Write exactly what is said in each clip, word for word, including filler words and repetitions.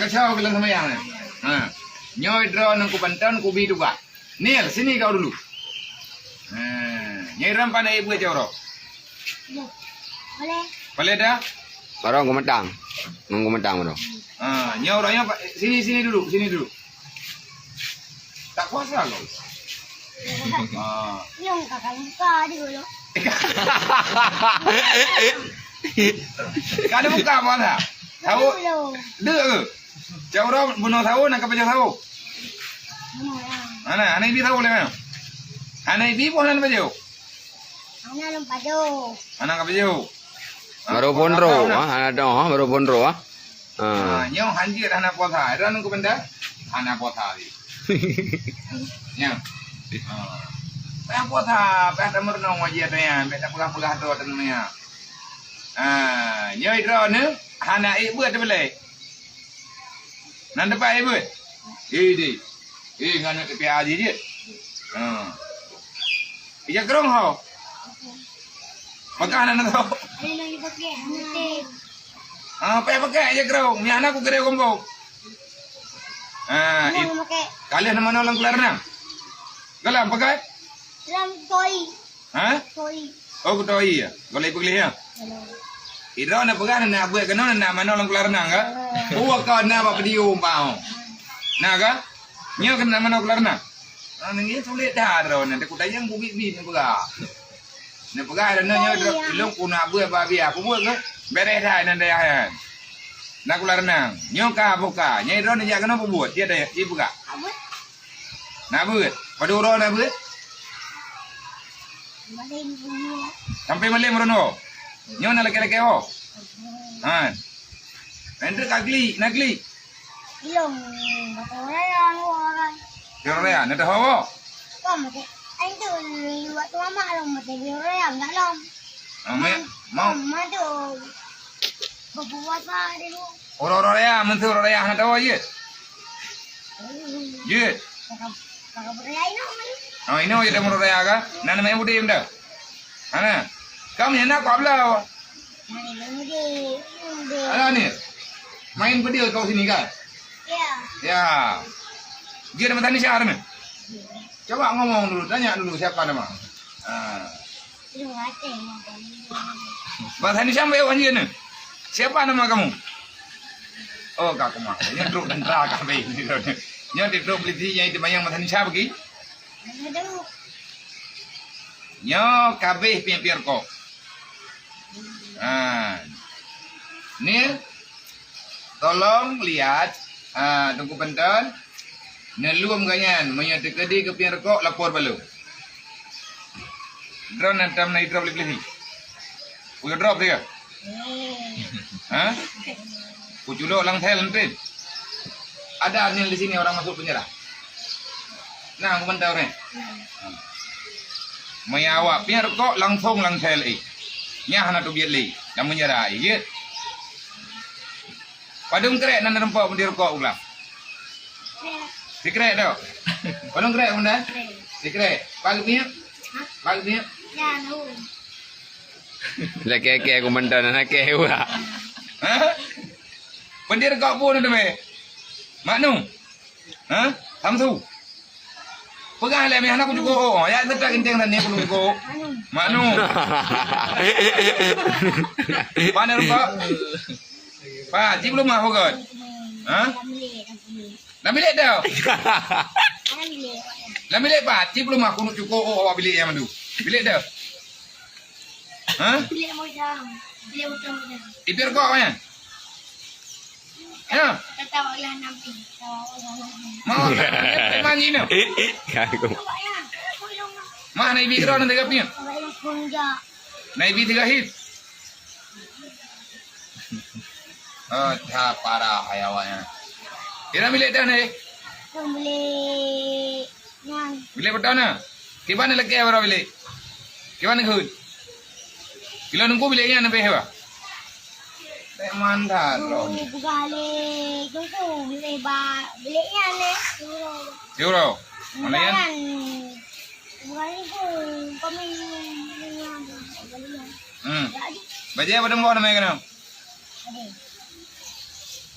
Takeucok keu lôn seumayang nyan. Ha. Nyoe droeneuh kubanton, kubi tugaih. Nil, sini kau dulu. Ha. Nyoe droeneuh pandai ibu aja uroe. Boleh. Boleh dah? Barong geumeutang. Ngon geumeutang barong. Ha, nyoe uroe nyoe, sini, sini dulu, sini dulu. Tak kuasa kau. Ha. Nyong kakak luka di dulu. Kada buka apa dah? Sawo. Deuk ke? Cak uroe bunoe sawo, na ka pajoh sawo. Hana, hana ibi sawo lé. Hana ibi pun hana pajoh. Hana lom pajoh. Hana ka pajoh. Baru pondro, ha, hana dong, ha, baru pondro, ha. Ha. Ha, nyoe hanjeuet hana puasa. Ada nunggu benda? Hana puasa lagi. Nyoe. Ha. Payah puasa, payah tameurunoe ngaji ata nyan, payah tapeugah-peugah ata nyan. Ha, nyoe droeneuh hana ék beuet teubeulée. Nan teumpat ék beuet. Ideh. Eh, ngon aneuk teupia jih jeuet. Ha. Ija keurong ho. Pakah na nanggroe. Ah, pakai, pakai aja keurong. Ni anak ku kira kumpul. Ah, kalian mana orang keluar nang? Galam pakai? Dalam koi. Ha? Koi. Oh, kutoi ya. Kalau ibu kelih ya. Idro na peugah na buat kena na mana orang keluar nang ka? Buat kau na apa pedium bau. Na ka? Nyo kena mana keluar nang? Ah, nangis sulit dah droeneuh. Takut tayang bubit-bit na peugah. Na peugah dah nyoe ilong ku na buat babi apa buat ke? Beres dah nan dayah nyan. Na keluar nang. Nyo ka buka. Nyai droeneuh jak kena buat. Dia dah ibuka. Na beuet. Padum uroe na beuet? Sampai malem uroe nyoe. Nyoe na lakée-lakée ho. Ha. Nanti ka glik, na glik. Ilong, batu raya luar. Di raya, na dah ho. Kau mati. Ai tu liwat tu mama lo mati di raya enggak lom. Amin. Mau. Madu. Berpuasa dulu. Uroe-uroe raya, meuntui uroe raya hana tawoe jeuet? Jeuet. Oh, inoe jeuet uroe raya ka? Na namanya Udin dah. Hana. Kamu yang nak kau belau. Ada ni. Main video kau sini kan? Ya. Ya. Jeuet nama Tanisha ni. Coba ngomong dulu, tanya dulu siapa nama. Ha. Bahasa Indonesia baik wan jeuet ni. Siapa nama kamu? Oh, Kak Kumah. Nyoe trok tentara kabeh. Nyoe di trok polisi nyang itu bayang bahasa Indonesia bagi. Nyoe kabeh pier-pier kok. Ha. Ni Tolong lihat, ah, Teungku Panton, neulom gobnyan, meunyoe teukeudi keupieng rukok, lapor bak lôn. Droeneuh hantom na idrop lé polisi. Kudrop dia. Ha? Kuculok lam sel nanti. Ada anil di sini orang masuk penjara. Nah, aku mantau ni. Meunyoe awak pieng rukok langsong lam sel, eh. Nyan hana teubiet lé. Lam penjara, eh, jeuet. Padum krek nan reumpok meunyoe rukok ulang? Sikrek tu. Padum krek benda? Sikrek. Pakai minyak? Pakai minyak? Lakée-lakée aku mantau na lakée wah. Ha? Pendir kau pun ada meh. Maknu. Ha? Samsu. Peugah lé meh hana kucukok. Ya tetap genteng dan ni kucukok. Maknu. Mana rupa? Pa, cip lumah fokus. Ha? Lam bilik dah. Lam bilik pa, cip lumah kunut cukok oh awak bilik yang mandu. Bilik dah. Ha? Bilik mau jam. Bilik utama jam. Ipir kok mana? Ya. Mau manyi ni. Mana ibi kira nanti kapnya? Naibi tiga hit. Oh, dah parah hai awaknya. Kira bilik dah ni. Bilik nyan. Bilik betul na. Kiban lagi berapa bilik? Kiban ngeun? Kilo nunggu bilik nyan lebih apa? Tak mantap loh. Bukan bilik nunggu, bilik ba, bilik nyan ni. Euro. Mana nyan? Bukan nunggu, kami nyan. Hmm. Bajai apa dong nama kena?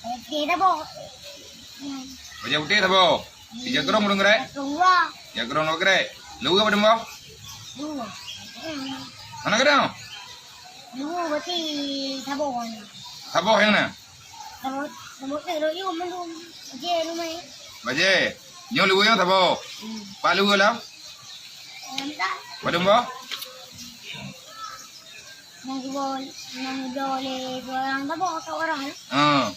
Putih saboh. Bajai putih saboh. Ija kerong ureueng gerai? Kerong dua. Ija kerong dua gerai. Luwa pada mbah? Dua. Mana kadang? Dua berarti saboh. Saboh yang na? Saboh, saboh tu lo yu mandum. Je rumah. Bajai. Nyo luwa yang saboh. Hmm. Pak luwa lah. Pada mbah? Nyang geubo-, nyang geubo lé dua orang tabok ka orang. Ha.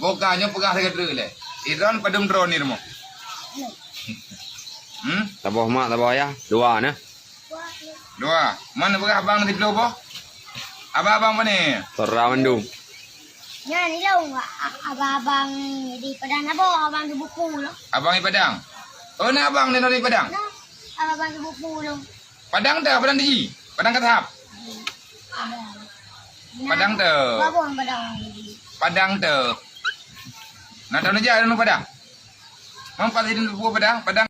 Boh ka nyoe peugah lagèe treuk lé. Idon padum droe ni rumoh? Hmm? Saboh mak, saboh ayah, dua na. Dua. Man peugah abang na siplôh boh? Abang-abang pane? Sora mandum. Nyan ilong, a-, a-, abang-abang di Padang na boh, abang di Buku lo. Abang di Padang? Oh, na abang di, di Padang? Na, abang di Buku lo. Padang teuh, Padang Tiji, Padang Kasab. Padang. Padang teuh. Babon Padang. Padang teuh. Na tahu neujak dalam Padang? Mempat sidin buku Padang, Padang.